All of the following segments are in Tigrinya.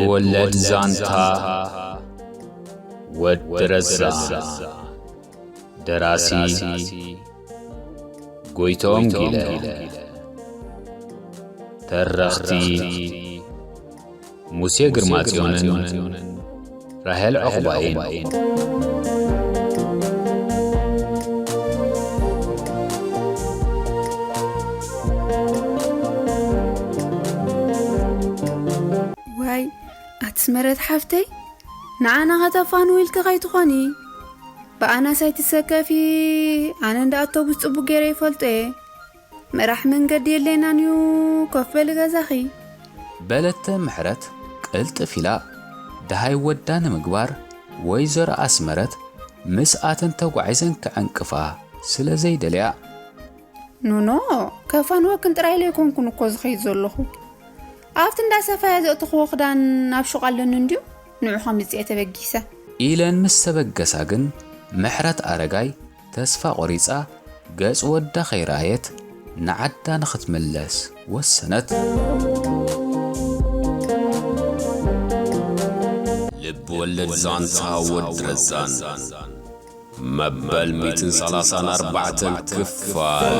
ወለድ ዛንታ ወዲ ረዛ። ደራሲ ጎይቶም ጊለ። ተረኽቲ ሙሴ ግርማጽዮንን ራሄል ዑቕባይን። ዋይ ኣስመረት ሓፍተይ፣ ንዓና ከተፋንው ኢልኪ ከይትኾኒ። ብኣናስ ኣይትሰከፊ። ኣነ እንዳ ኣውቶቡስ ጽቡቅ ገይረ ይፈልጦ እየ። መራሕ መንገዲ የለናን እዩ። ኮፍ በሊ ገዛኺ። በለተ ምሕረት ቅልጥፍ ኢላ ደሃይ ወዳ ንምግባር ወይዘሮ ኣስመረት ምስኣተን ተጓዒዘን ክዕንቅፋ ስለ ዘይደልያ። ኖኖ፣ ከፋንወክን ጥራይ ኢለ ኣይኮንኩን እኮ ዝኸይድ ዘለኹ። ኣብቲ እንዳ ሰፋያ ዘእተኽዎ ክዳን ኣብ ሹቕ ኣለኒ እንድዩ፣ ንዑ ከምጽኤ ተበጊሰ። ኢለን ምስ ተበገሳ ግን ምሕረት ኣረጋይ ተስፋ ቆሪጻ ገጽ ወዳ ከይረኣየት ንዓዳ ንኽትምለስ ወሰነት። ልብ ወለድ ዛንታ ወዲ ረዛን መበል ሚእትን ሰላሳን ኣርባዕተን ክፋል።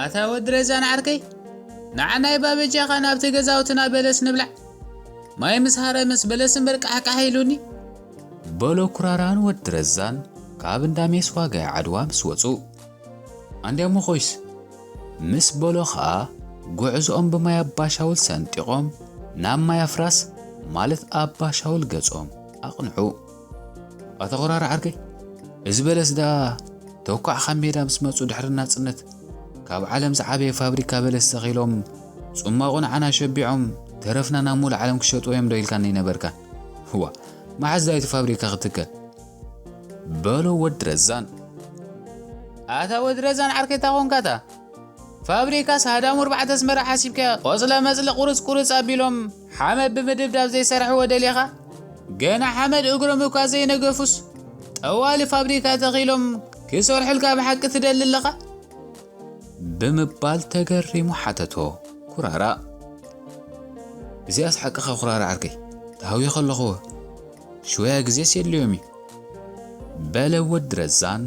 ኣታ ወዲ ረዛን ዓርከይ፣ ንዓናይ ባበጃኻ ናብቲ ገዛውትና በለስ ንብላዕ። ማይ ምስ ሃረመስ በለስ እምበር ቃሕቃሕ ኢሉኒ። በሎ ኩራራን ወዲ ረዛን ካብ እንዳ ሜስ ዋጋይ ዓድዋ ምስ ወጹ። ኣንድያሞ ኾይስ? ምስ በሎ ኸኣ ጉዕዞኦም ብማይ ኣባሻውል ሰንጢቖም ናብ ማይ ኣፍራስ ማለት ኣባሻውል ገጾም ኣቕንዑ። ኣታ ኩራራ ዓርከይ፣ እዚ በለስ ደኣ ተኳዕ ካብ ሜዳ ምስ መጹ ድሕሪ ናጽነት ካብ ዓለም ዝዓበየ ፋብሪካ በለስ ተኺሎም ጽማቑ ንዓና ሸቢዖም ተረፍና ናብ ሙሉእ ዓለም ክሸጥዎ እዮም ዶ ኢልካኒ ነበርካን? እዋ፣ መዓዝ ደኣ እቲ ፋብሪካ ክትከል? በሎ ወዲ ረዛን። ኣታ ወዲ ረዛን ዓርከይ እንታይ ኮንካታ? ፋብሪካስ ሃዳሙ ኣርባዕተ ኣስመራ ሓሲብካዮ? ቆጽለ መጽሊ ቁርጽ ቁርጽ ኣቢሎም ሓመድ ብምድብዳብ ዘይሰርሕዎ ደሊኻ? ገና ሓመድ እግሮም እኳ ዘይነገፉስ ጠዋሊ ፋብሪካ ተኺሎም ክሰርሑልካ ብሓቂ ትደሊ ኣለኻ? ብምባል ተገሪሙ ሓተቶ ኩራራ። እዚኣስ ሓቅኻ ኩራራ ዓርከይ፣ ተሃዊኸ ኣለኹ። ሽወያ ግዜስ የድልዮም እዩ። በለ ወዲ ረዛን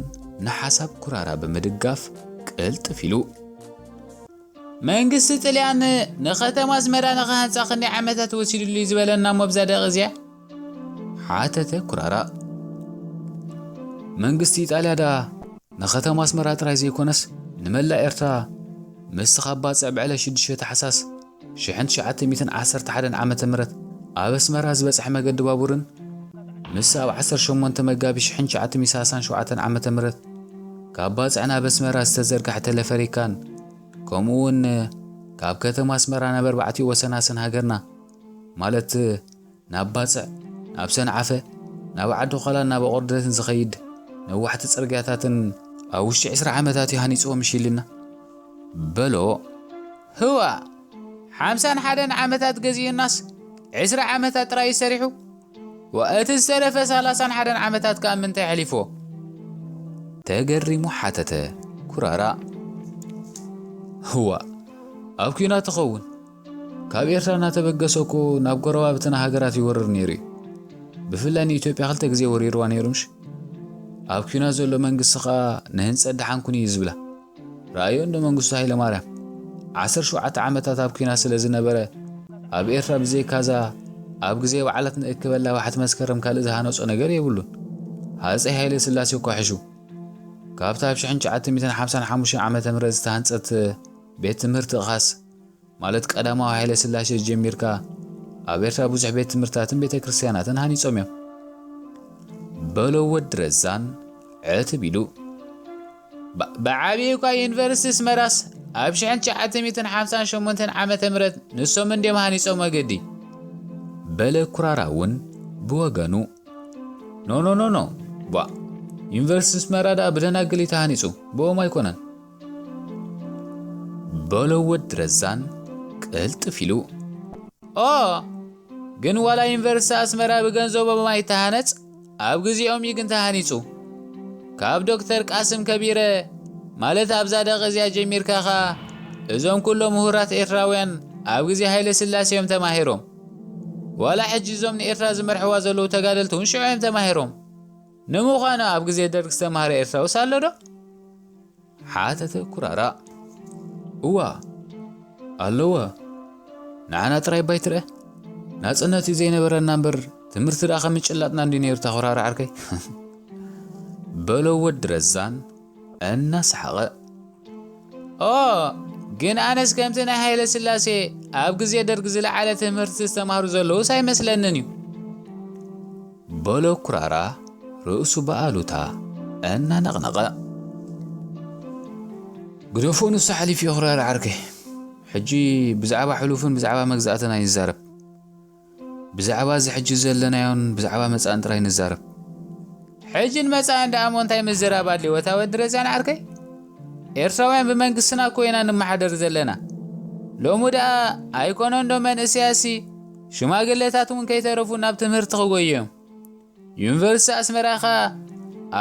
ንሓሳብ ኩራራ ብምድጋፍ ቅልጥፍ ኢሉ። መንግስቲ ጥልያን ንኸተማ ኣስመራ ንኽሃንጻ ክንደይ ዓመታት ወሲዱሉ እዩ ዝበለና እሞ ብዛ ደቒ እዚኣ? ሓተተ ኩራራ። መንግስቲ ኢጣልያ ደኣ ንኸተማ ኣስመራ ጥራይ ዘይኮነስ ንመላእ ኤርትራ ምስቲ ካብ ባጽዕ ብዕለት ሽዱሽተ ታሕሳስ ሽሕን ትሽዓተ ሚእትን ዓሰርተ ሓደን ዓመተ ምህረት ኣብ ኣስመራ ዝበጽሐ መገዲ ባቡርን ምስ ኣብ ዓሰርተ ሸሞንተ መጋቢት ሽሕን ትሽዓተ ሚእትን ሰላሳን ሸውዓተን ዓመተ ምህረት ካብ ባጽዕ ናብ ኣስመራ ዝተዘርግሐ ተለፈሪካን ከምኡ እውን ካብ ከተማ ኣስመራ ናብ ኣርባዕቲኡ ወሰናስን ሃገርና ማለት ናብ ባጽዕ፣ ናብ ሰንዓፈ፣ ናብ ዓዲ ኾላን ናብ ኣቑርደትን ዝኸይድ ነዋሕቲ ጽርግያታትን ኣብ ውሽጢ ዕስራ ዓመታት እዩ ሃኒጽዎ ምሽ ኢልና በሎ። ህዋ ሓምሳን ሓደን ዓመታት ገዚኡናስ ዕስራ ዓመታት ጥራይ እዩ ሰሪሑ። ወእቲ ዝተረፈ ሰላሳን ሓደን ዓመታት ከኣ ምንታይ ኣሕሊፍዎ? ተገሪሙ ሓተተ ኩራራ። ህዋ ኣብ ኲናት ትኸውን ካብ ኤርትራ እናተበገሰ እኮ ናብ ጎረባብትና ሃገራት ይወርር ነይሩ እዩ። ብፍላይ ንኢትዮጵያ ክልተ ግዜ ወሪርዋ ነይሩ ምሽ? ኣብ ኲናት ዘሎ መንግስቲ ኸኣ ንህንጸት ደሓን ኩኑ እዩ ዝብላ። ረኣዮ እንዶ መንግስቱ ሃይለማርያም ዓሰርተ ሸውዓተ ዓመታት ኣብ ኲናት ስለ ዝነበረ ኣብ ኤርትራ ብዘይካዛ ኣብ ግዜ በዓላት ንእክበላ ባሕቲ መስከረም ካልእ ዝሃነጾ ነገር የብሉን። ሃጸይ ሃይለ ስላሴ እኳ ሕሹ ካብታ ኣብ ሽሕን ትሽዓተ ሚእትን ሓምሳን ሓሙሽተን ዓመተ ምህረት ዝተሃንጸት ቤት ትምህርቲ ኻስ ማለት ቀዳማዊ ሃይለ ስላሴ ጀሚርካ ኣብ ኤርትራ ብዙሕ ቤት ትምህርትታትን ቤተ ክርስትያናትን ሃኒጾም እዮም። በሎ ወዲ ረዛን ዕትብ ኢሉ። ብዓብዪ እኳ ዩኒቨርሲቲ ኣስመራስ ኣብ ሽሕን ትሽዓተ ሚእትን ሓምሳን ሸሞንተን ዓመተ ምህረት ንሶም እንድዮም ሃኒጾም መገዲ። በለ ኩራራ እውን ብወገኑ። ኖ ኖ ኖ ኖ ቧ ዩኒቨርሲቲ ኣስመራ ደኣ ብደናግል እዩ ተሃኒጹ ብኦም ኣይኮነን። በሎ ወዲ ረዛን ቅልጥፍ ኢሉ። ኦ፣ ግን ዋላ ዩኒቨርሲቲ ኣስመራ ብገንዘቦም ኣይተሃነጽ፣ ኣብ ግዜኦም እዩ ግን ተሃኒጹ። ካብ ዶክተር ቃስም ከቢረ፣ ማለት ኣብዛ ደቂ እዚኣ ጀሚርካ ኸኣ፣ እዞም ኩሎም ምሁራት ኤርትራውያን ኣብ ግዜ ሃይለ ስላሴ እዮም ተማሂሮም። ዋላ ሕጂ እዞም ንኤርትራ ዝመርሕዋ ዘለዉ ተጋደልቲ እውን ሽዑ እዮም ተማሂሮም። ንምዃኑ ኣብ ግዜ ደርግ ዝተማህረ ኤርትራውስ ኣሎ ዶ? ሓተተ ኩራራ። እዋ፣ ኣለወ። ንዓና ጥራይ ባይ ትርአ። ናጽነት እዩ ዘይነበረና እምበር፣ ትምህርቲ ደኣ ከም ምጭላጥና እንዲ ነይሩ፣ እታ ኩራራ ዓርከይ። በሎ ወዲ ረዛን እናሰሓቐ። ኦ፣ ግን ኣነስ ከምቲ ናይ ሃይለ ስላሴ ኣብ ግዜ ደርግ ዝለዓለ ትምህርቲ ዝተማህሩ ዘለዉስ ኣይመስለንን እዩ። በሎ ኩራራ ርእሱ ብኣሉታ እናነቕነቐ። ግደፎ፣ ንሱ ሓሊፉ እዩ ኩራራ ዓርከይ። ሕጂ ብዛዕባ ሕሉፍን ብዛዕባ መግዛእትን ኣይንዛረብ። ብዛዕባ እዚ ሕጂ ዘለናዮን ብዛዕባ መጻእን ጥራይ ንዛረብ። ሕጅን መጻእን ደኣ እሞ እንታይ ምዝራብ ኣድልዮ፣ እታ ወዲ ረዛን ዓርከይ? ኤርትራውያን ብመንግስትና እኮ ኢና ንመሓደር ዘለና። ሎሚ ደኣ ኣይኮነን ዶ መንእሰያሲ፣ ሽማግለታት እውን ከይተረፉ ናብ ትምህርቲ ክጎዩ እዮም። ዩኒቨርሲቲ ኣስመራ ኸኣ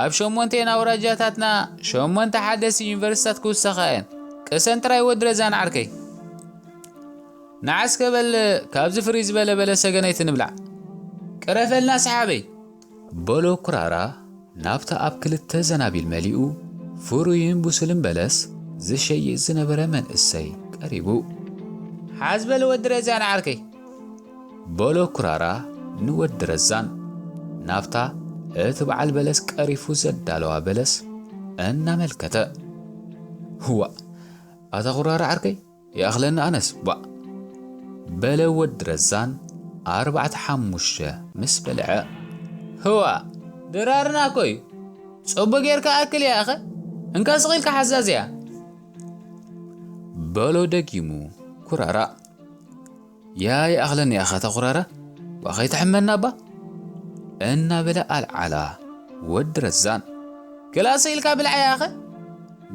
ኣብ ሸሞንተኤን ኣውራጃታትና ሸሞንተ ሓደስቲ ዩኒቨርሲታት ክውሰኻ እየን። ቅሰን ጥራይ ወዲ ረዛን ዓርከይ። ንዓስከ በል ካብዚ ፍርይ ዝበለ በለስ ሰገነይቲ ንብላዕ። ቅረፈልና ሰሓበይ። በሎ ኩራራ ናብታ ኣብ ክልተ ዘናቢል መሊኡ ፍሩይን ብሱልን በለስ ዝሸይጥ ዝነበረ መንእሰይ ቀሪቡ። ሓዝ በል ወዲ ረዛን ዓርከይ። በሎ ኩራራ ንወዲ ረዛን ናብታ እቲ በዓል በለስ ቀሪፉ ዘዳለዋ በለስ እናመልከተ። ህዋ፣ ኣታ ኩራራ ዓርከይ፣ ይኣኽለኒ ኣነስ፣ ባእ። በለ ወዲ ረዛን ኣርባዕተ ሓሙሽተ ምስ በልዐ። ህዋ፣ ድራርና እኮ እዩ። ጽቡቅ ጌርካ ኣክል እያ ኣኸ። እንካ ስቕ ኢልካ ሓዛዝ እያ። በሎ ደጊሙ ኩራራ። ያ ይኣኽለኒ ኣኸ እታ ኩራራ፣ ባእ ከይትሕመና እባ። እናበለ ኣልዓላ ወዲ ረዛን። ክላስ ኢልካ ብልዓ እያ ኣኸ።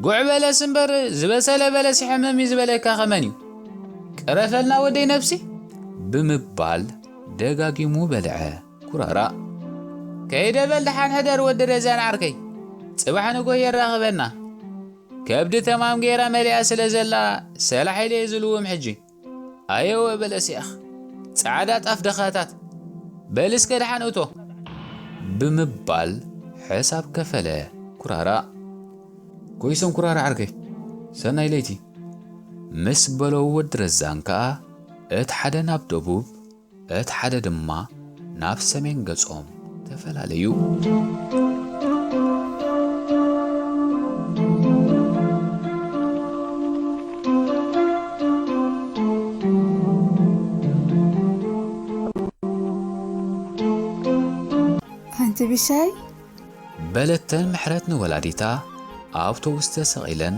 ጉዕ በለስ እምበር ዝበሰለ በለስ ይሕምም እዩ ዝበለካ ከመን እዩ? ቅረፈልና ወደይ ነብሲ። ብምባል ደጋጊሙ በልዐ ኩራራ። ከይደ በል ደሓን ሕደር ወዲ ረዛን ዓርከይ። ጽባሕ ንጎህ የራኽበና። ከብዲ ተማም ገይራ መሊኣ ስለ ዘላ ሰላሕ ኢለ እየ ዝልውም ሕጂ። ኣየወ በለስ ያኽ፣ ጻዕዳ ጣፍ ደኻታት። በል እስከ ደሓን እቶ። ብምባል ሕሳብ ከፈለ ኩራራ። ኮይሶም ኩራራ ዓርከይ፣ ሰናይ ለይቲ። ምስ በሎ ወዲ ረዛን ከኣ እቲ ሓደ ናብ ደቡብ፣ እቲ ሓደ ድማ ናብ ሰሜን ገጾም ተፈላለዩ። ኣንቲ ብሻይ? በለተን ምሕረት ንወላዲታ ኣውቶቡስ ተሰቒለን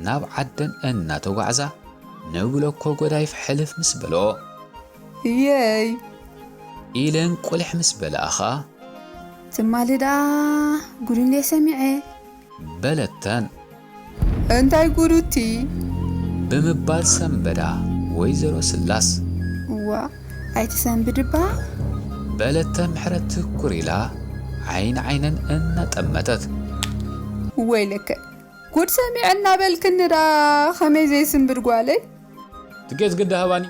ናብ ዓደን እናተጓዕዛ ንብለኮ ጎዳይፍ ሕልፍ ምስ በልኦ። እየይ! ኢለን ቁልሕ ምስ በልኣ ኸኣ። ትማሊ ደኣ ጉድ እንድየ ሰሚዐ። በለተን። እንታይ ጉድ እቲ? ብምባል ሰንበዳ ወይዘሮ ስላስ። እዋ፣ ኣይትሰንብድ እባ። በለተን ምሕረት ትኩር ኢላ ዓይኒ ዓይነን እናጠመተት። ወይለከ፣ ጉድ ሰሚዐ እናበልክኒ ደኣ ኸመይ ዘይስንብድ ጓለይ? ትኬት ግዲ ሃባኒ፣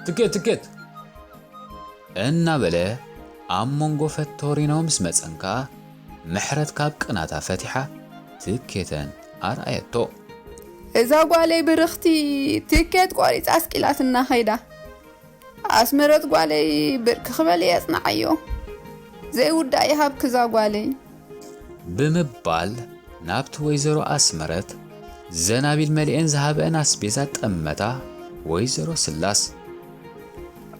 ትኬት፣ ትኬት። እናበለ ኣብ መንጎ ፈቶሪኖ ምስ መጸን ከኣ፣ ምሕረት ካብ ቅናታ ፈቲሓ ትኬተን ኣርኣየቶ። እዛ ጓለይ ብርኽቲ ትኬት ቆሪጻ ኣስቂላትና ኸይዳ። ኣስመረት ጓለይ ብርክ ክበል የጽንዓዮ። ዘይውዳእ ይሃብኪ እዛ ጓለይ። ብምባል ናብቲ ወይዘሮ ኣስመረት ዘናቢል መሊኤን ዝሃበአን ኣስቤዛ ጠመታ ወይዘሮ ስላስ።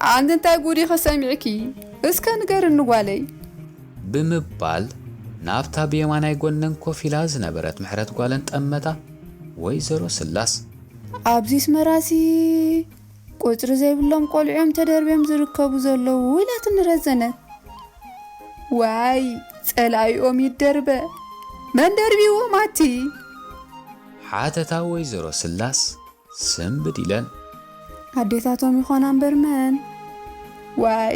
ኣንቲ እንታይ ጉድ ኢኺ ሰሚዕኪ? እስከ ንገርኒ ጓለይ። ብምባል ናብታ ብየማናይ ጎነን ኮፍ ኢላ ዝነበረት ምሕረት ጓለን ጠመታ ወይዘሮ ስላስ። ኣብዚ ኣስመራሲ ቁጽሪ ዘይብሎም ቆልዑ እዮም ተደርብዮም ዝርከቡ ዘለዉ ኢላትኒ ረዘነት። ዋይ፣ ጸላኢኦም ይደርበ። መን ደርብይዎም ኣቲ? ሓተታ ወይዘሮ ስላስ ስንብድ ኢለን። ኣዴታቶም ይኾና እምበር መን? ዋይ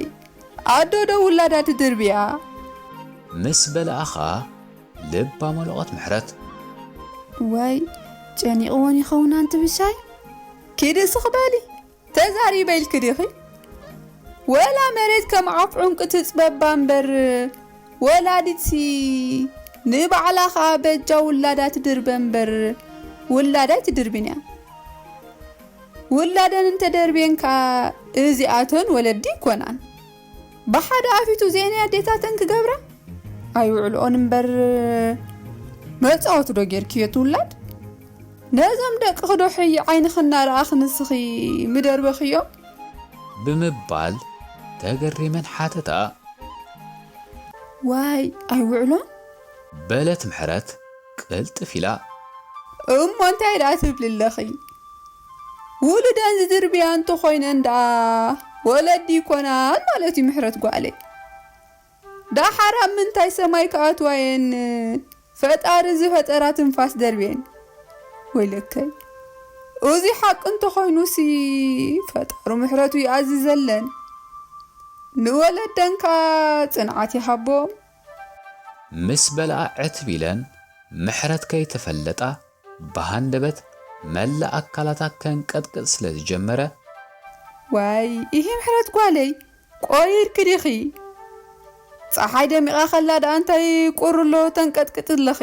ኣዶ ዶ ውላዳ ትድርብያ? ምስ በልኣ ኸኣ ልባ መለቖት ምሕረት። ዋይ ጨኒቕወን ይኸውን ኣንቲ ብሻይ? ኪዲ ስኽ በሊ ተዛሪበ ኢልኪ ዲኺ? ወላ መሬት ከም ዓፍ ዑንቂ ትጽበባ እምበር ወላዲትሲ ንባዕላ ኸኣ በጃ ውላዳ ትድርበ እምበር ውላዳ ኣይትድርብን እያ። ውላደን እንተደርብየን ከኣ እዚኣተን ወለዲ ኣይኮናን። ብሓደ ኣፊቱ እዚኤን ኣዴታተን ክገብራ ኣይውዕልኦን እምበር መጻወቲ ዶ ጌርክዮ እቲ ውላድ? ነዞም ደቅኺ ዶ ሕይ ዓይንኺ እናረኣኺ ንስኺ ምደርበኽዮም? ብምባል ተገሪመን ሓተታ። ዋይ ኣይውዕሎን? በለት ምሕረት ቅልጥፍ ኢላ። እሞ እንታይ ደኣ ትብሊ ኣለኺ? ውሉደን ዝድርብያ እንተኾይነን ደኣ ወለዲ ይኮናን ማለት እዩ ምሕረት ጓለይ። ደሓር ኣብ ምንታይ ሰማይ ክኣትዋ እየን ፈጣሪ ዝፈጠራ ትንፋስ ደርብየን? ወይለከይ እዚ ሓቂ እንተኾይኑሲ ፈጣሩ ምሕረቱ ይኣዝዘለን። ንወለደን ከኣ ጽንዓት ይሃቦም። ምስ በልኣ ዕትብ ኢለን ምሕረት ከይተፈለጣ ብሃንደበት መላእ ኣካላታ ከንቀጥቅጥ ስለ ዝጀመረ። ዋይ ኢሂ ምሕረት ጓለይ ቆሪርኪ ዲኺ? ጸሓይ ደሚቓ ከላ ደኣ እንታይ ቁርሎ ተንቀጥቅጢ ኣለኺ?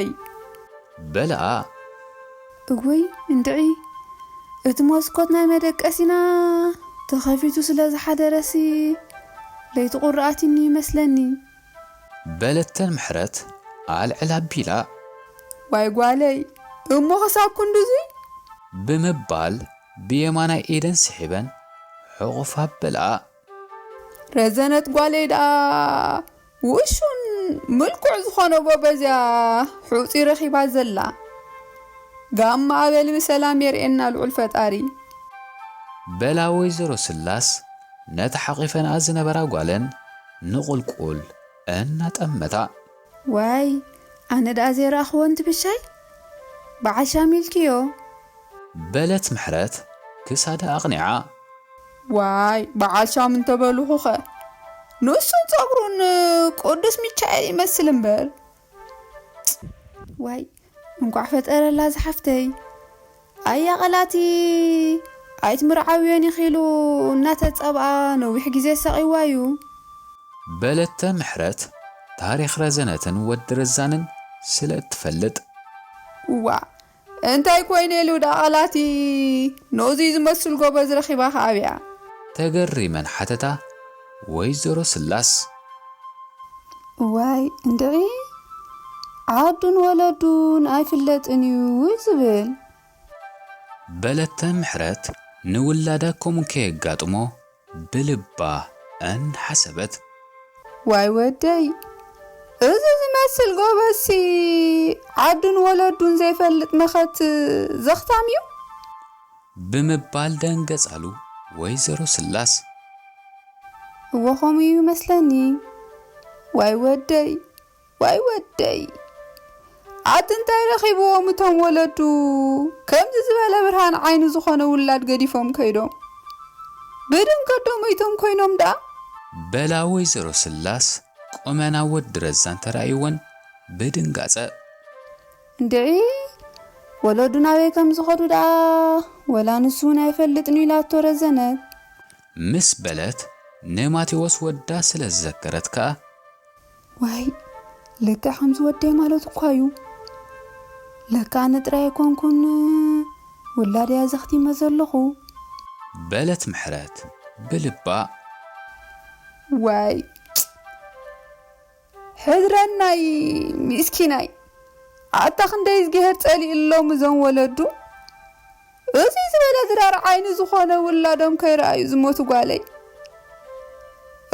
በልኣ። እወይ እንድዒ እቲ መስኮት ናይ መደቀሲና ተኸፊቱ ስለ ዝሓደረሲ ለይቲ ቁሪ ኣትዩኒ ይመስለኒ። በለተን ምሕረት ኣልዕል ኣቢላ። ዋይ ጓለይ እሞ ክሳብ ክንድዙይ? ብምባል ብየማናይ ኢደን ስሒበን ሕቑፍ ኣበልኣ። ረዘነት ጓለይ ደኣ ውሹን ምልኩዕ ዝኾነ ጎበዝ እያ ሑጹይ ረኺባ ዘላ። ጋማ ኣበሊ ብሰላም የርእየና ልዑል ፈጣሪ። በላ ወይዘሮ ስላስ ነታ ሓቒፈንኣ ዝነበራ ጓለን ንቑልቁል እናጠመታ። ዋይ ኣነ ደኣ ዘይረኣኽዎ እንቲ ብሻይ በዓል ሻም ኢልክዮ። በለት ምሕረት ክሳዳ ኣቕኒዓ። ዋይ በዓል ሻም እንተበሉኹኸ ንሱን ጸጉሩን ቅዱስ ሚካኤል ይመስል እምበር። ዋይ እንቋዕ ፈጠረላ ዝሓፍተይ። ኣያ ቐላቲ ኣይትምርዓውዮን ኢኺ ኢሉ እናተጸብኣ ነዊሕ ግዜ ሰቒዋ እዩ። በለተ ምሕረት ታሪኽ ረዘነትን ወዲ ረዛንን ስለ እትፈልጥ። እዋ እንታይ ኮይነ ኢሉ ደኣ ቐላቲ ነዚ ዝመስል ጎበዝ ረኺባ ከኣብያ? ተገሪመን ሓተታ ወይዘሮ ስላስ። እዋይ እንድዒ ዓዱን ወለዱን ኣይፍለጥን እዩ ዝብል። በለተ ምሕረት ንውላዳ ከምኡ ከየጋጥሞ ብልባ እናሓሰበት። ዋይ ወደይ እዚ ዝመስል ጎበዝሲ ዓዱን ወለዱን ዘይፈልጥ መኸት ዘኽታም እዩ። ብምባል ደንገጻሉ ወይዘሮ ስላስ። እወ ከምኡ እዩ መስለኒ። ዋይ ወደይ ዋይ ወደይ ኣቲ እንታይ ረኺብዎም እቶም ወለዱ ከምዚ ዝበለ ብርሃን ዓይኒ ዝኾነ ውላድ ገዲፎም ከይዶም ብድንገት ዶ መይቶም ኮይኖም ደኣ። በላ ወይዘሮ ስላስ ቁመና ወዲ ረዛን ተራእይወን ብድንጋጸ። እንድዒ ወለዱ ናበይ ከም ዝኸዱ ደኣ ወላ ንሱ እውን ኣይፈልጥን ኢላቶ ረዘነት። ምስ በለት ንማቴዎስ ወዳ ስለ ዝዘከረት ከኣ። ዋይ ልክዕ ከምዚ ወደይ ማለት እኳ እዩ። ለካ ኣነ ጥራይ ኣይኮንኩን ውላደያ ዘኽቲመ ዘለኹ። በለት ምሕረት ብልባ። ዋይ ሕድረናይ ሚስኪናይ ኣታ ክንደይ እዝግሄር ጸሊእሎም እዞም ወለዱ። እዚ ዝበለ ድራር ዓይኒ ዝኾነ ውላዶም ከይረኣዩ ዝሞቱ ጓለይ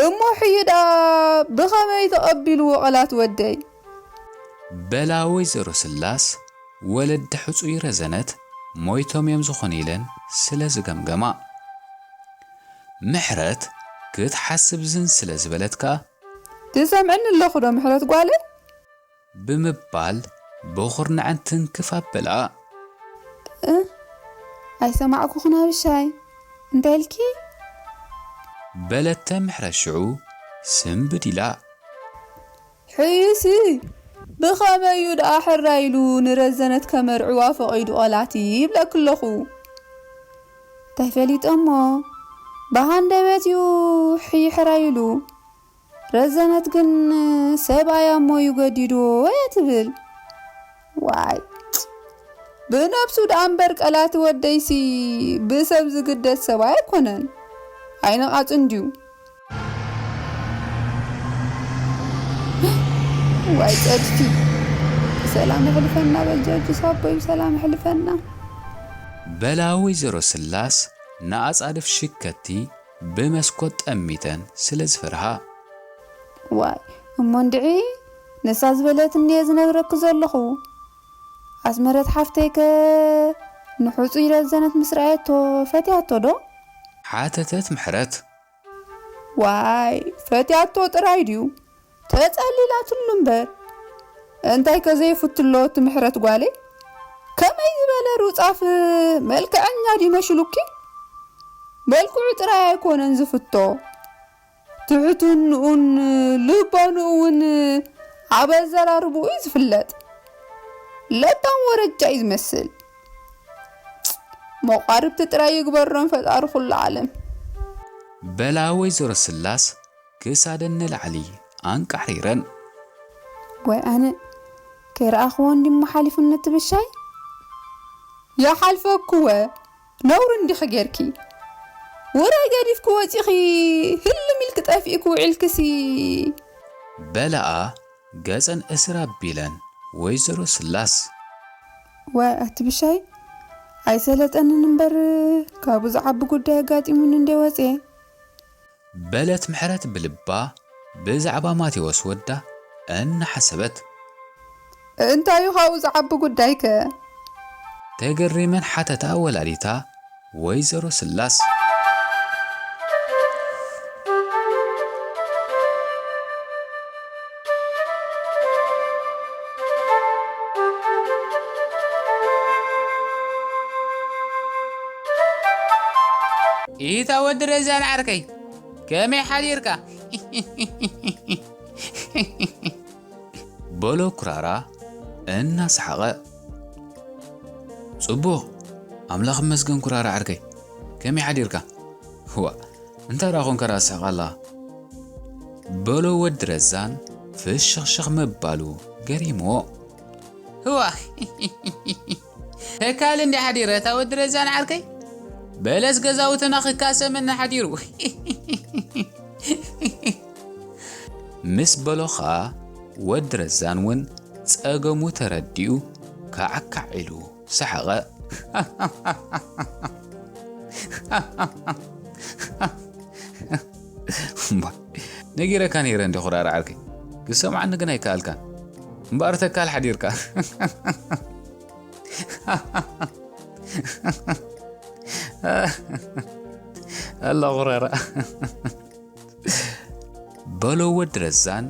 እሞ ሕዩ ደኣ ብኸመይ ተቐቢልዎ ቐላት ወደይ። በላ ወይዘሮ ስላስ ወለዲ ሕጹይ ረዘነት ሞይቶም እዮም ዝኾኑ ኢለን ስለ ዝገምገማ። ምሕረት ክትሓስብ ዝን ስለ ዝበለት ከኣ። ትሰምዕኒ ኣለኹ ዶ ምሕረት ጓለይ? ብምባል ብኹርናዐን ትንክፍ ኣበላ። ኣይሰማዕኩኽን ኣብሻይ። እንታይ ኢልኪ? በለተ ምሕረት ሽዑ ስንብድ ኢላ። ሕይሲ፣ ብኸመይ እዩ ደኣ ሕራይ ኢሉ ንረዘነት ከመርዕዋ ፈቒዱ ቐላቲ ይብለኪ ኣለኹ። እንታይ ፈሊጠ እሞ፣ ብሃንደበት እዩ ሕይ ሕራይ ኢሉ። ረዘነት ግን ሰብኣያ እሞ እዩ ገዲድዎ እያ ትብል። ዋይ፣ ብነብሱ ደኣ እምበር ቀላቲ ወደይሲ ብሰብ ዝግደድ ሰብኣይ ኣይኮነን። ኣይነቓጽን ድዩ? ዋይ ጸድፊ፣ ብሰላም የሕልፈና በል ጀርጅስ ኣቦይ፣ ብሰላም የሕልፈና። በላ ወይዘሮ ስላስ ንኣጻድፍ ሽከቲ ብመስኮት ጠሚተን ስለ ዝፈርሃ። ዋይ እሞ እንድዒ፣ ንሳ ዝበለትኒ እየ ዝነግረኪ ዘለኹ። ኣስመረት ሓፍተይከ ንሕጹይ ረዘነት ምስ ረኣየቶ ፈትያቶ ዶ? ሓተተት ምሕረት። ዋይ ፈትያቶ ጥራይ ድዩ? ተጸሊላትሉ እምበር። እንታይ ከ ዘይፍቱ ኣሎ እቲ ምሕረት ጓለይ? ከመይ ዝበለ ሩጻፍ መልክዐኛ ድዩ መሽሉኪ? መልክዑ ጥራይ ኣይኮነን ዝፍቶ፣ ትሕትንኡን ልቦንኡ እውን ኣብ ኣዘራርብኡ እዩ ዝፍለጥ። ለባም ወረጃ እዩ ዝመስል። መቋርብቲ ጥራይ ይግበሮም ፈጣሪ ኩሉ ዓለም። በላ ወይዘሮ ስላስ ክሳደን ንላዕሊ ኣንቃሕሪረን። ወይ ኣነ ከይረኣኽዎ እንዲሞ ሓሊፉኒ እቲ ብሻይ። ይሓልፈክወ ነውሪ እንዲኺ ጌርኪ። ውራይ ገዲፍኪ ወፂኺ ህልም ኢልኪ ጠፊእኪ ውዒልክሲ። በላኣ ገጸን እስር ኣቢለን ወይዘሮ ስላስ። ዋይ ኣቲ ብሻይ ኣይሰለጠንን እምበር ካብኡ ዝዓቢ ጉዳይ ኣጋጢሙኒ እንደ ወፅየ። በለት ምሕረት ብልባ ብዛዕባ ማቴዎስ ወዳ እናሓሰበት። እንታይ እዩ ካብኡ ዝዓቢ ጉዳይከ? ተገሪመን ሓተታ ወላዲታ ወይዘሮ ስላስ። ኢታ ወዲ ረዛን ዓርከይ፣ ከመይ ሓዲርካ? በሎ ኩራራ እናሰሓቐ። ጽቡቕ፣ ኣምላኽ ይመስገን ኩራራ ዓርከይ፣ ከመይ ሓዲርካ? ዋእ፣ እንታይ ደኣ ኾንካ ደኣ ትስሕቕ ኣለኻ? በሎ ወዲ ረዛን ፍሽኽሽኽ ምባሉ ገሪምዎ። ህዋ፣ ተካል እንዲ ሓዲረ፣ እታ ወዲ ረዛን ዓርከይ፣ በለስ ገዛውትና ክካሰመና ሓዲሩ። ምስ በሎ ኸኣ ወዲ ረዛን እውን ጸገሙ ተረዲኡ ካዕካዕ ኢሉ ሰሓቐ። እምባ፣ ነጊረካ ነይረ እንዲ ኩራራ ዓርከይ፣ ክሰምዓኒ ግን ኣይከኣልካን። እምበኣር ተካል ሓዲርካ። ኣላ ኩራራ። በሎ ወዲ ረዛን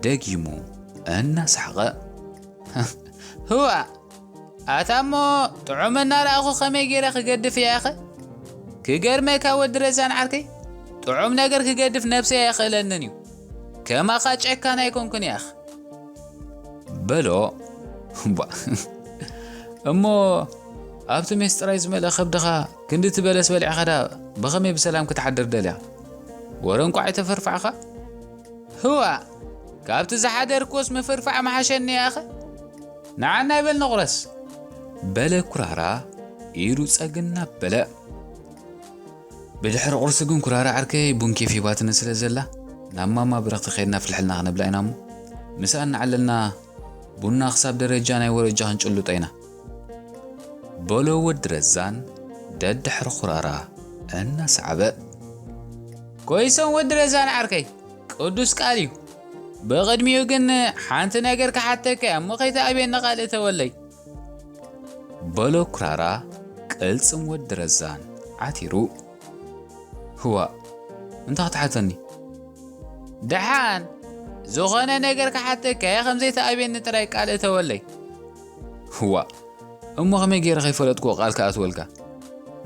ደጊሙ እናሰሓቐ። ህዋ፣ ኣታ እሞ ጥዑም እናረኣኹ ከመይ ገይረ ክገድፍ እየ ኣኸ? ክገርመካ ወዲ ረዛን ዓርከይ፣ ጥዑም ነገር ክገድፍ ነብሰይ ኣይኽእለንን እዩ። ከማኻ ጨካን ኣይኮንኩን እየ ኣኸ። በሎ። እባ፣ እሞ ኣብቲ ሜስ ጥራይ ዝመልአ ከብድኻ ክንዲ እቲ በለስ በሊዕኻ ደኣ ብኸመይ ብሰላም ክትሓድር ደሊኻ? ወረ እንቋዕ ኣይተፈርፋዕኻ። ህዋ፣ ካብቲ ዝሓደርክዎስ ምፍርፋዕ ምሓሸኒ ያኸ። ንዓና ይበል ንቑረስ። በለ ኩራራ ኢዱ ጸግን እናበለ። ብድሕሪ ቁርሲ ግን ኩራራ ዓርከይ ቡን ኬፍ ሂባትኒ ስለ ዘላ፣ ናብ ማማ ብረኽቲ ከይድና ፍልሕልና ክነብላ ኢና እሞ፣ ምሳኣ እናዓለልና ቡና ክሳብ ደረጃ ናይ ወረጃ ክንጭልጦ ኢና። በሎ ወዲ ረዛን ደድሕሪ ኩራራ እናሰዓበ። ኮይሶም ወዲ ረዛን ዓርከይ፣ ቅዱስ ቃል እዩ። ብቕድሚኡ ግን ሓንቲ ነገር ክሓተካ እየ እሞ ከይትኣብየኒ ካልእ ተወለይ። በሎ ኩራራ ቅልጽም ወዲ ረዛን ዓቲሩ። ህዋ፣ እንታይ ክትሓተኒ? ደሓን፣ ዝኾነ ነገር ክሓተካ እየ፣ ከም ዘይትኣብየኒ ጥራይ ቃል እተወለይ። ህዋ፣ እሞ ከመይ ገይረ ከይፈለጥኩ ቃል ክኣትወልካ?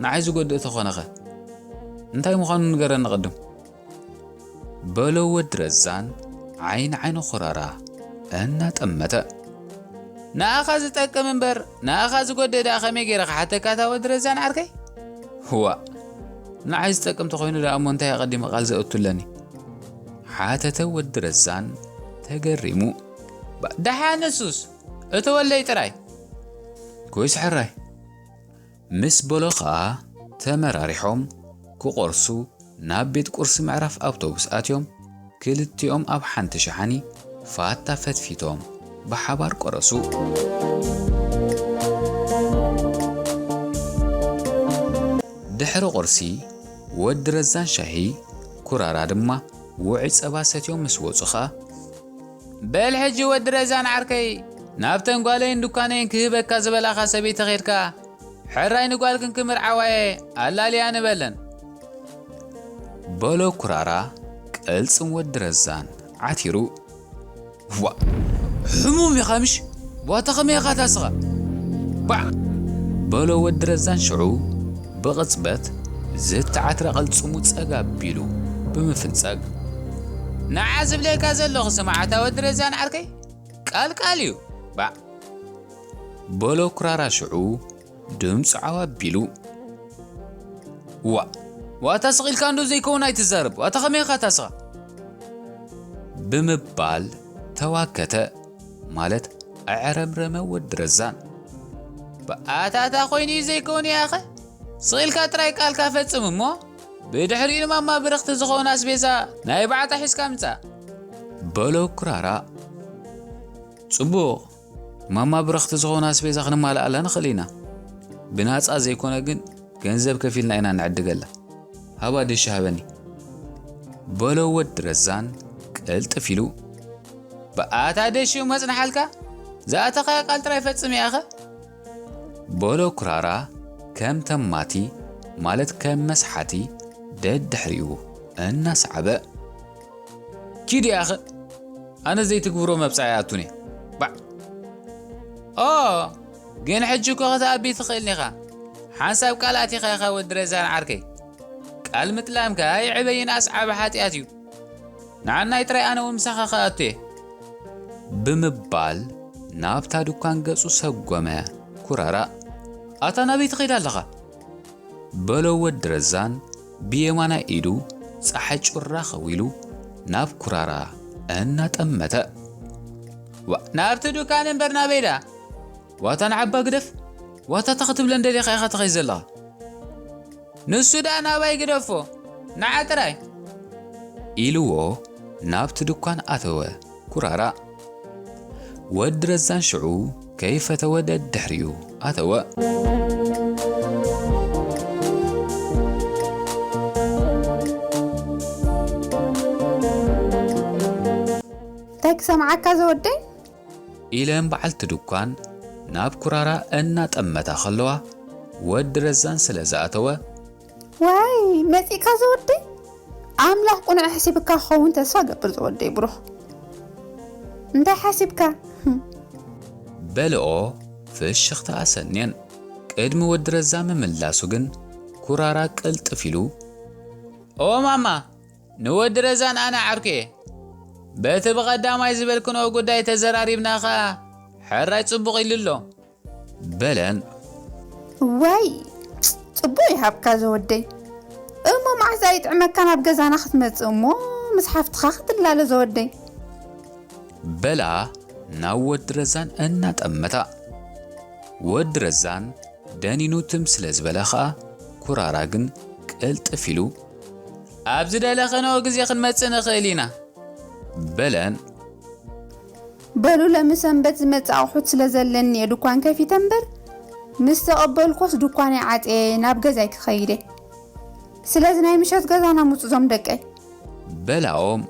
ንዓይ ዝጎድእ ተኾነኸ እንታይ ምዃኑ ንገረኒ ቅድም። በሎ ወዲ ረዛን ዓይኒ ዓይኒ ኩራራ እናጠመተ። ንኣኻ ዝጠቅም እምበር ንኣኻ ዝጎድእ ደኣ ከመይ ገይረ ክሓተካ እታ ወዲ ረዛን ዓርከይ? ዋእ፣ ንዓይ ዝጠቅም ተኾይኑ ደኣ እሞ እንታይ ኣቐዲመ ቃል ዘእቱ ኣለኒ? ሓተተ ወዲ ረዛን ተገሪሙ። ባ-፣ ደሓን ንሱስ እቲ ወለይ ጥራይ። ኮይስ ሕራይ። ምስ በሎ ኸኣ ተመራሪሖም ክቖርሱ ናብ ቤት ቁርሲ ምዕራፍ ኣውቶቡስ ኣትዮም። ክልቲኦም ኣብ ሓንቲ ሸሓኒ ፋታ ፈትፊቶም ብሓባር ቆረሱ። ድሕሪ ቁርሲ ወዲ ረዛን ሻሂ፣ ኩራራ ድማ ውዑይ ጸባ ሰትዮም ምስ ወጹ ኸኣ፣ በል ሕጂ ወዲ ረዛን ዓርከይ፣ ናብተን ጓለይን ድኳነይን ክህበካ ዝበላኻ ሰበይቲ ኸይድካ፣ ሕራይ ንጓልክን ክምርዓዋ እየ ኣላልያ ንበለን። በሎ ኩራራ ቅልጽም ወዲ ረዛን ዓቲሩ። ዋእ፣ ሕሙም ኢኻ ምሽ? ዋታ ኸመይ ኢኻ ታስኻ? ባዕ! በሎ ወዲ ረዛን ሽዑ ብቕጽበት ዝተዓትረ ቅልጽሙ ጸጋ ኣቢሉ ብምፍንጻግ። ንዓ ዝብለካ ዘለኹ ስማዕ ኣታ ወዲ ረዛን ዓርከይ፣ ቃል ቃል እዩ። ባዕ! በሎ ኩራራ ሽዑ ድምፁ ዓው ኣቢሉ። ዋእ፣ ዋታ ስቕ ኢልካ እንዶ ዘይከውን ኣይትዛረብ፣ ዋታ ኸመይ ኢኻ ታስኻ? ብምባል ተዋከተ፣ ማለት ኣዕረምረመ ወዲ ረዛን። ብኣታታ ኮይኑ እዩ ዘይከውን ያኸ? ስቕ ኢልካ ጥራይ ቃልካ ፈጽም እሞ፣ ብድሕሪኡ ንማማ ብርኽቲ ዝኸውን ኣስቤዛ ናይ ባዕታ ሒዝካ ምጻእ። በሎ ኩራራ። ጽቡቕ፣ ማማ ብረኽቲ ዝኾነ ኣስቤዛ ክንማልኣላ ንኽእል ኢና። ብናጻ ዘይኮነ ግን ገንዘብ ከፊልና ኢና ንዕድገላ። ሃባ ደሽ ሃበኒ። በሎ ወዲ ረዛን ቅልጥፍ ኢሉ። ብኣታ ደሽ እዩ መጽንሓልካ? ዝኣተኻዮ ቃል ጥራይ ፈጽም ኢኻ። በሎ ኩራራ ከም ተማቲ ማለት ከም መስሓቲ ደድሕሪኡ እናሰዓበ። ኪድ ያኸ ኣነ ዘይትግብሮ መብጻ ይኣቱን እየ። ባዕ። ኦ፣ ግን ሕጂ እኮ ክትኣቢ ትኽእልኒ ኢኻ። ሓንሳብ ቃል ኣቲኻ ኢኻ ወዲ ረዛን ዓርከይ። ቃል ምጥላም ከኣ ይዕበይን ኣስዓቢ ሓጢኣት እዩ። ንዓናይ ጥራይ ኣነ እውን ምሳኻ ክኣቱ እየ። ብምባል ናብታ ድኳን ገጹ ሰጎመ ኩራራ። ኣታ ናበይ ትኸይድ ኣለኻ? በሎ ወዲ ረዛን ብየማናይ ኢዱ ጸሓይ ጩራ ኸዊሉ ናብ ኩራራ እናጠመተ። ዋ፣ ናብቲ ዱካን እምበር ናበይ ደኣ? ዋታ ንዓባ ግደፍ፣ ዋታ እታ ክትብለን ደሊኻ ኢኻ ትኸይድ ዘለኻ። ንሱ ደኣ ናባይ ግደፎ፣ ንዓ ጥራይ። ኢልዎ ናብቲ ድኳን ኣተወ ኩራራ። ወዲ ረዛን ሽዑ ከይፈተወ ደድሕሪኡ ኣተወ። እንታይ ክሰምዓካ ዘወደይ? ኢለን በዓልቲ ድኳን ናብ ኩራራ እናጠመታ ከለዋ ወዲ ረዛን ስለ ዝኣተወ። ዋይ መጺእካ ዘወደይ? ኣምላኽ ቁኑዕ ሕሲብካ ክኸውን ተስፋ ገብር ዘወደይ ብሩኽ። እንታይ ሓሲብካ? በልኦ ፍሽኽታ ኣሰንየን። ቅድሚ ወዲ ረዛ ምምላሱ ግን ኩራራ ቅልጥፍ ኢሉ። ኦ ማማ፣ ንወዲ ረዛን ኣነ ዓርኩ እየ። በቲ ብቐዳማይ ዝበልክንኦ ጉዳይ ተዘራሪብና ኸኣ ሕራይ ጽቡቕ ኢሉ ኣሎ። በለን። ዋይ ጽቡቕ ይሃብካ ዘወደይ። እሞ መዓስ ይጥዕመካ ናብ ገዛና ክትመጽእ እሞ ምስ ሓፍትኻ ክትላለ ዘወደይ። በላ ናብ ወዲ ረዛን እናጠመታ። ወዲ ረዛን ደኒኑ ትም ስለ ዝበለ ኸኣ ኩራራ ግን ቅልጥፍ ኢሉ። ኣብ ዝደለኸንኦ ግዜ ክንመጽእ ንኽእል ኢና። በለን። በሉ ለሚ ሰንበት ዝመጽእ ኣቑሑት ስለ ዘለኒ እየ ድኳን ከፊተ እምበር ምስ ተቐበልኮስ ድኳነይ ዓጽየ ናብ ገዛይ ክኸይድ እየ። ስለዚ ናይ ምሸት ገዛና ምጹ ዞም ደቀይ። በላኦም።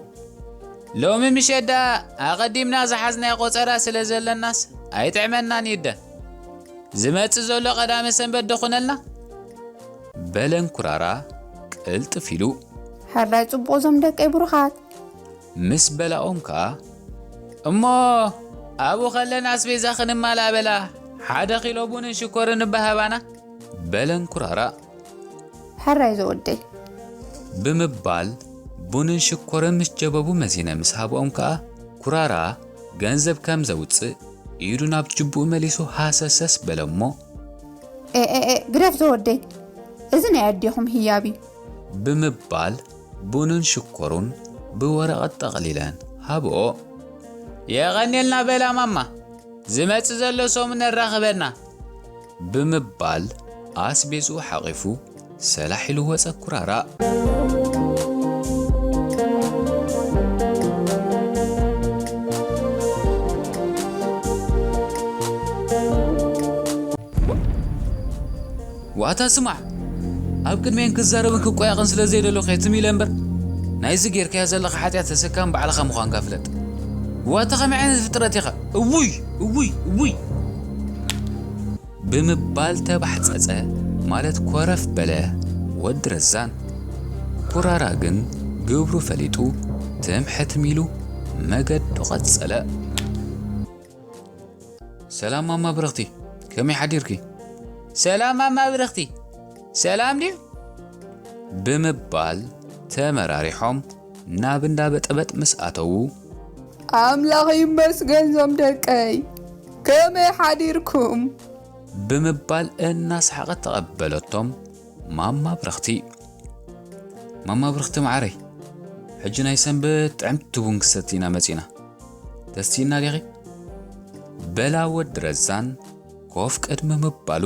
ሎሚ ምሸት ደኣ ኣቐዲምና ዝሓዝናዮ ቆጸራ ስለ ዘለናስ ኣይጥዕመናን እዩ እደ። ዝመጽእ ዘሎ ቀዳመ ሰንበት ዶ ኹነልና? በለን ኩራራ ቅልጥፍ ኢሉ። ሕራይ ጽቡቕ ዞም ደቀይ ብሩኻት። ምስ በላኦም ከኣ እሞ ኣብኡ ኸለና ኣስቤዛ ኽንማልኣ በላ ሓደ ኪሎ ቡንን ሽኮርን እባ ሃባና። በለን ኩራራ። ኣራይ ዘወደይ። ብምባል ቡንን ሽኮርን ምስ ጀበቡ መዚነ ምስ ሃብኦም ከኣ ኩራራ ገንዘብ ከም ዘውፅእ ኢዱ ናብ ጅቡኡ መሊሱ ሃሰሰስ በለ እሞ ኤ ኤ ኤ ግደፍ ዘወደይ፣ እዚ ናይ ኣዴኹም ህያብ እዩ። ብምባል ቡንን ሽኮሩን ብወረቐት ጠቕሊለን ሃብኦ። የቐኔልና በላ ማማ፣ ዝመጽእ ዘሎ ሰሙን ነራኽበና። ብምባል ኣስቤዝኡ ሓቒፉ ሰላሕ ኢሉ ወጸ ኩራራ። ዋታ ስማዕ፣ ኣብ ቅድሜን ክዛረብን ክቆያቕን ስለ ዘይደለኹ እየ ትም ኢለ እምበር፣ ናይዚ ጌርካዮ ዘለኻ ሓጢኣት ተሰካም ባዕልኻ ምዃንካ ፍለጥ። ዋታ ከመይ ዓይነት ፍጥረት ኢኻ? እውይ እውይ እውይ! ብምባል ተባሕጸጸ ማለት ኮረፍ በለ ወዲ ረዛን። ኩራራ ግን ግብሩ ፈሊጡ ትም ሕትም ኢሉ መገዱ ቀጸለ። ሰላም ማማ ብርኽቲ፣ ከመይ ሓዲርኪ? ሰላም ማማ ብርኽቲ፣ ሰላም ድዩ? ብምባል ተመራሪሖም ናብ እንዳ በጠበጥ ምስ ኣተዉ ኣምላኽ ይመስገን ዞም ደቀይ፣ ከመይ ሓዲርኩም? ብምባል እናሰሓቐት ተቐበለቶም ማማ ብርኽቲ። ማማ ብርኽቲ መዓረይ፣ ሕጂ ናይ ሰንበት ጥዕምቲ ቡን ክሰቲ ኢና መጺና። ተስቲና ዲኺ? በላ ወዲ ረዛን ኮፍ ቅድሚ ምባሉ።